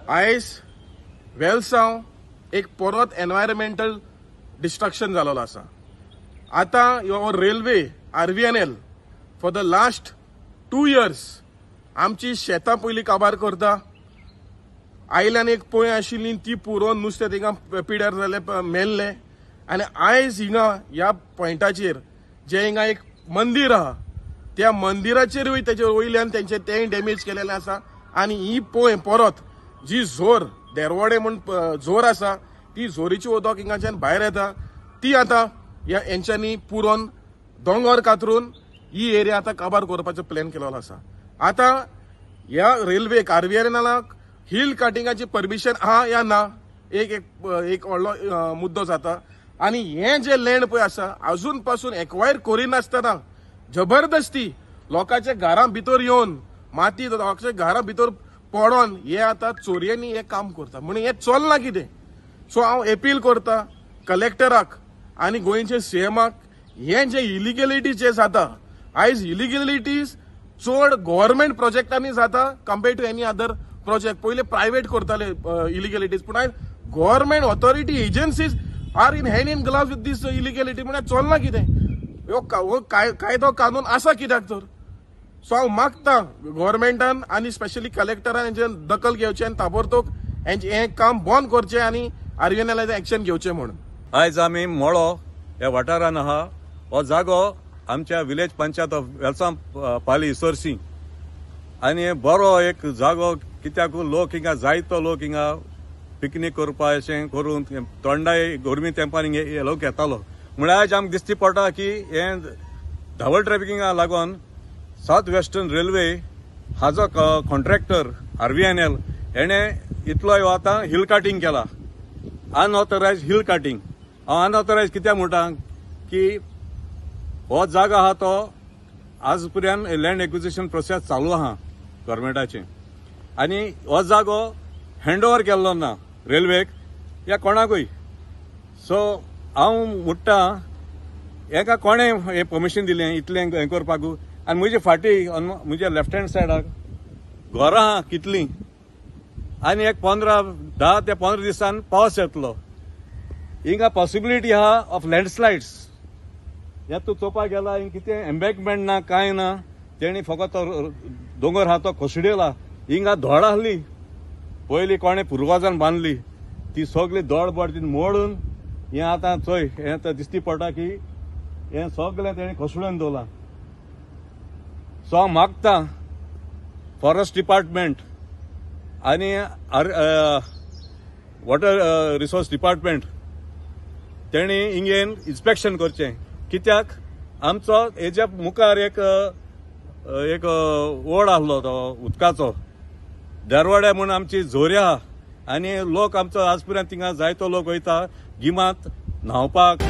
आयज वेलसांव एक परत एनवायरमेंटल डिस्ट्रक्शन जालेलो आसा. आतां हो railway RVNL for the last 2 years आमची शेतां पयलीं काबार करता. आयल्यान एक पोंय आशिल्ली ती पुरोवन नुस्तें थिंगा पिड्यार जालें, मेल्लें. आनी आयज हिंगा ह्या पॉयंटाचेर जें हिंगा एक मंदीर आहा त्या मंदिराचेरूय तेजे वयल्यान तेंचे तेंय डॅमेज केलेलें आसा. आनी ही पोंय परत जी झोर देरवडे म्हूण झोर आसा ती झोरीची उदक हिंगाच्यान भायर येता ती आतां ह्या हेंच्यांनी पुरोवन दोंगर कातरून ही एरिया आतां काबार करपाचो प्लॅन केलेलो आसा. आतां ह्या रेल्वेक आरव्हीएनएलाक हिल कटिंगाची परमिशन आहा या ना एक एक एक व्हडलो मुद्दो जाता. आनी हें जें लँड पळय आसा अजून पासून एक्वायर करिनासतना जबरदस्ती लोकांच्या घरां भितर येवन माती लोकांच्या घरां भितर पडोन हे आतां चोरयांनी हें काम करता म्हणून हें चल्लां कितें. सो हांव अपील करता कलेक्टराक आनी गोंयचे सीएमाक, हें जें इलिगेलिटी जें जाता आयज इलिगेलिटीज चड गव्हर्मेंट प्रोजेक्टांनी जाता compare to any other project. पयलीं प्रायवेट करताले इलिगेलिटीज, पूण आयज government authority agencies are in hand in glove with this illegality. म्हळ्यार चल्लां कितें, हो कायदो कानून आसा कित्याक तर. सो हांव मागता गव्हर्मेंटान आनी स्पेशली कलेक्टरान हेंचेर दखल घेवचें आनी ताबडतोब हें काम बंद करचें आनी आरव्हीएनएलाचें एक्शन घेवचें म्हणून. आयज आमी मळो ह्या वाठारान आहा. हो जागो आमच्या विलेज पंचायत ऑफ वेलसांव पाली इसोरसी आनी बरो एक जागो, कित्याक लोक हिंगा जायतो लोक हिंगा पिकनीक करपा अशें करून थंडाय गरमी तेंपार हिंगा लोक येतालो. म्हळ्यार आयज आमकां दिश्टी पडटा की हें धांवल ट्रॅफिकिंगा लागून सावथ वेस्टर्न रेल्वे हाजो कॉन्ट्रॅक्टर आरव्हीएनएल हेणें इतलो आतां हिल काटींग केला, अनऑथरायज हिल काटींग. हांव अनऑथरायज कित्याक म्हणटा की हो जागो आहा तो आज पर्यंत लँड एक्विजिशन प्रोसेस चालू आहा गव्हर्मेंटाचें आनी हो जागो हँड ओवर केल्लो ना रेल्वेक या कोणाकूय. सो हांव म्हणटा हेका कोणें हें परमिशन दिलें इतलें हें करपाक. आनी म्हजे फाटीं म्हज्या लेफ्ट हँड सायडाक घरां आहा कितलीं आनी एक 10 ते 15 दिसान पावस येतलो. हिंगा पॉसिबिलिटी आहा ऑफ लँडस्लायड्स. ह्या तूं चोवपाक गेला हिंगा कितें एम्बॅकमेंट ना कांय ना, तेणी फकत दोंगर आहा तो कोसळयला. हिंगा धोड आहली पयलीं कोणें पुर्वाजान बांदली ती सगळी दोड बोड ती मोडून हें आतां चोय हें आतां दिश्टी पडटा की हें सगळें तेणी कोसळून दवरलां. सो हांव मागता फॉरेस्ट डिपार्टमेंट आनी वॉटर रिसोर्स डिपार्टमेंट तेणी हिंगेन इन्स्पेक्शन करचें, कित्याक आमचो हेज्या मुखार एक एक ओड आहलो तो उदकाचो दरवाड्या म्हूण आमची झोरी आहा आनी लोक आमचो आज पर्यंत थिंगा जायतो लोक वयता गिमांत न्हांवपाक.